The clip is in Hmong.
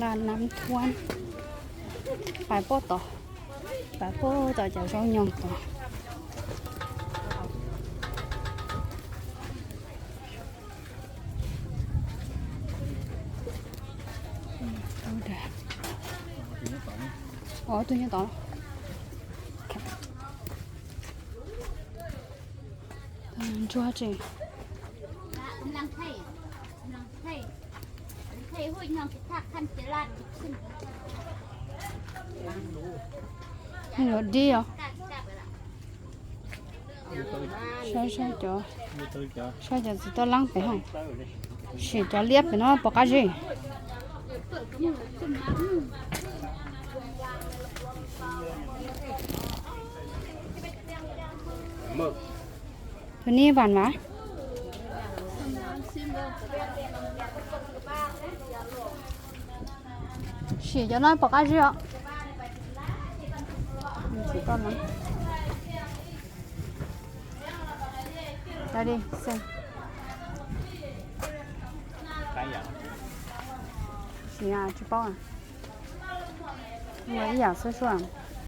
Laj nab thuab, pais puag tod, pais puag tod cov zaub nyoog tod. Ob tug nyob tod. Ntsuag tsev. Yuav dib os. Saib, saib cov, saib cov txiv toj leeb pem hauv. Sim cov liab pem no puas qab zib. Tus ni vas mas. Sim cov no puas qab zib os. Sim tsis paub, ib yam xwb sua.